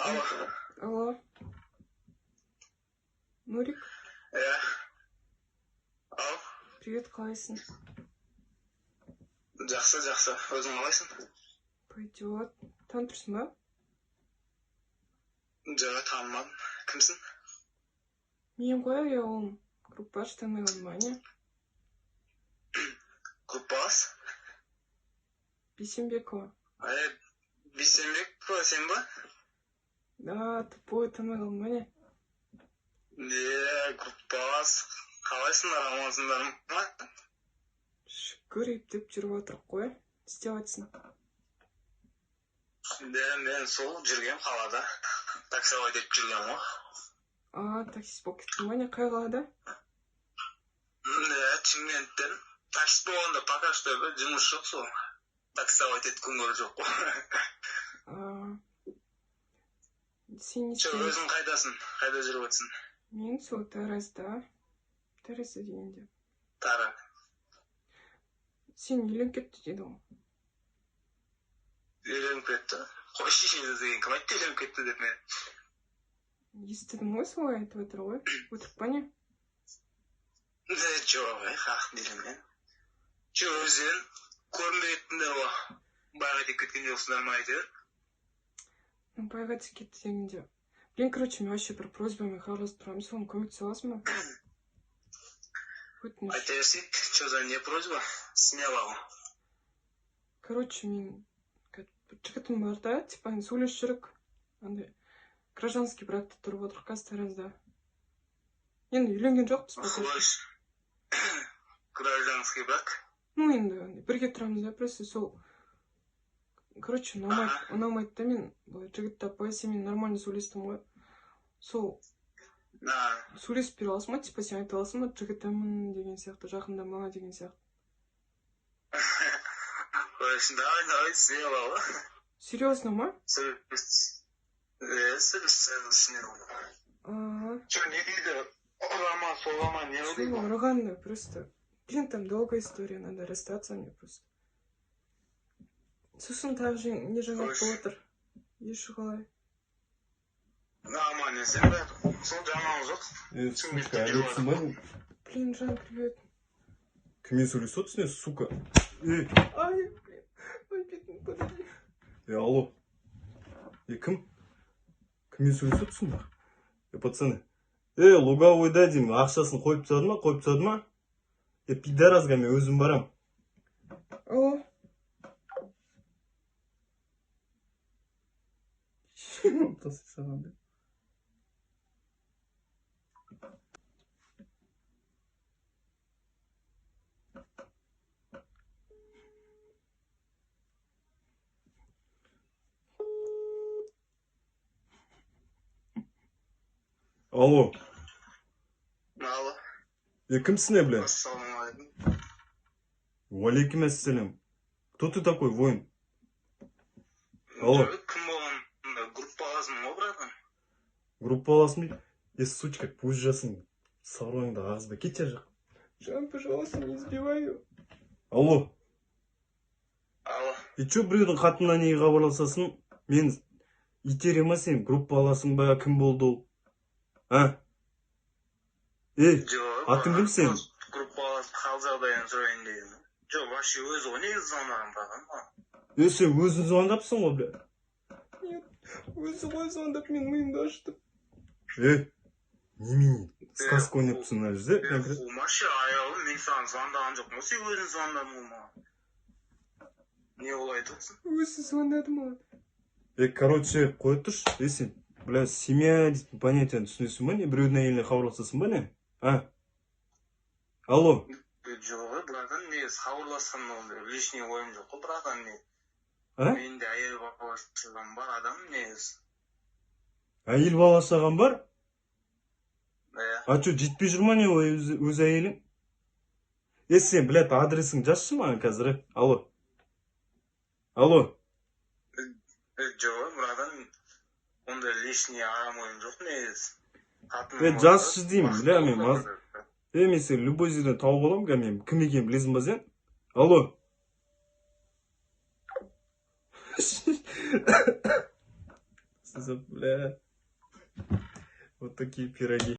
Алло. Алло. Нурик? Иә. Ау. Привет, қалайсың? Жақсы, жақсы. Өзің қалайсың? Пойдет. Танып тұрсың ба? Жоқ, танымадым. Кімсің? Мен ғой, аяулым. Группаш, танымай қалдың ба, не? Группалас? Бейсенбекова. Е, Бейсенбекова сен ба? Да, тупой, танымай қалдың ба, не? Не, группалас. Қалайсыңдар, амансыңдар ма? Шүкір, ептеп жүріп жатырық қой. Не істеп жатсың? Де, мен сол жүргем қалада. Таксовать етіп жүргем ғой. А, таксист болып кеттің ба, не? Қай қалада? Де, Шымкенттен. Таксист болғанда пока что бір жұмыс жоқ сол. Таксовать етіп күн көріп жоқ қой. А, сен не Че, істейсің? өзің қайдасың? Қайда жүріп жатсың? Мен сол Таразда. Таразда дегенде. Тара. Сен үйленіп кетті дейді ғой. Үйленіп кетті. Қойшы деген кім айтты үйленіп кетті деп мен? Естідім ғой, солай айтып жатыр ғой. Өтірік па, не? Жоқ, ей, хақ деймін мен. Че, өздерің көрінбей кеттіңдер ғой. Байға тиіп кеткен жоқсыңдар ма әйтеуір? Ну, байға тиіп кетті дегенде. Блин, короче, мен вообще бір просьбамен хабарласып тұрамын, соны көмектесе аласың ба? Өтініш. Айта берсек, что за не просьба? Смело ғой. Короче, мен бір жігітім бар да, типа, енді сөйлесіп жүрік. Андай гражданский бракта тұрып отырық қазір Таразда. Енді үйленген жоқпыз пока что. Қойшы. Гражданский брак? Ну, енді андай бірге тұрамыз да, просто сол. Короче, ұнамайды, ұнамайды да, мен былай жігіт таппай, сенімен нормально сөйлестім ғой. Сол сөйлесіп бере аласың ба, типа, сен айта аласың ба, жігітімін деген сияқты, жақындама деген сияқты. Қойшы, давай, давай, смело ғой. Серьезно ма? Сөйлес. Сөйлес, смело. Ага. Че, не дейді? Ұра ма, соға ма, не Чё, дейді? ұрғанда просто. Блин, там долгая история, надо расстаться мне просто. Сосын тағы не жаңалық Қойшы. болып жатыр? Еші қалай? Аман есен бәрі. Сол жаңалық жоқ. Е, сучка, әлі отырсың ба? Блин, Жан, привет. Кіммен сөйлесіп отырсың, е, сука? Е, Ай, блин, ой, бетім, подожди. е, алло. Е, кім? Кіммен сөйлесіп отырсың ба? Е, пацаны. Е, луговойда деймін, ақшасын қойып тастады ма, қойып тастады ма? Е, пидорасқа мен өзім барам. Алло. Тастай салған деп. Алло. Алло. Е, кімсің, е, бля? Ассалаумағалейкум. Уалейкум ассалям. Кто ты такой, воин? Алло. Кім болғанда группаласың ғой, братан? Группаласың дейді. Е, сучка, пусть жасың. Саураныңды ағызба, кет ар жаққа. Жан, пожалуйста, не избивай её. Алло. Алло. Е, чё біреудің қатынына неге хабарласасың? Мен итере ма сен, группаласың ба, кім болды ол? А? Ей, Жоқ. атың кім сенің? Группалас хал жағдайын сұрайын дегенім. Жоқ, вообще өзі ғой негізі звондаған, братан. Е, сен өзің звондапсың ғой, бля. Нет, өзі ғой звондап, мен миымды ашытып. Е, немене, сказка ойнапсың мына жерде, конкретно. Қумашы, аяулым, мен саған звондаған жоқпын ғой, сен өзің звондадың ғой маған. Не олай айтып отырсың? Өзі звондады маған. Е, короче, қоя тұршы, е, сен, бля, семья дейтін понятияны түсінесің ба, не, біреудің әйеліне хабарласасың ба, не? А? Алло. Жоқ, братан, негізі хабарласқан ондай лишний ойым жоқ қой, братан, не. А? Менде әйел бала шағам бар адам негізі. Әйел бала шағам бар? Иә. А чё, жетпей жүр ма не өз әйелің? Е, сен, блядь, адресің жазшы маған қазір, е? Алло. Алло. Жоқ, братан, ондай лишний арам ойым жоқ негізі. Қатыным Е, бар да, жазшы деймін, бақытты бля, мен болсам да. Е, мен сені любой жерден тауып аламын, қазір мен кім екенін білесің ба сен? Алло. Бля. Вот такие пироги.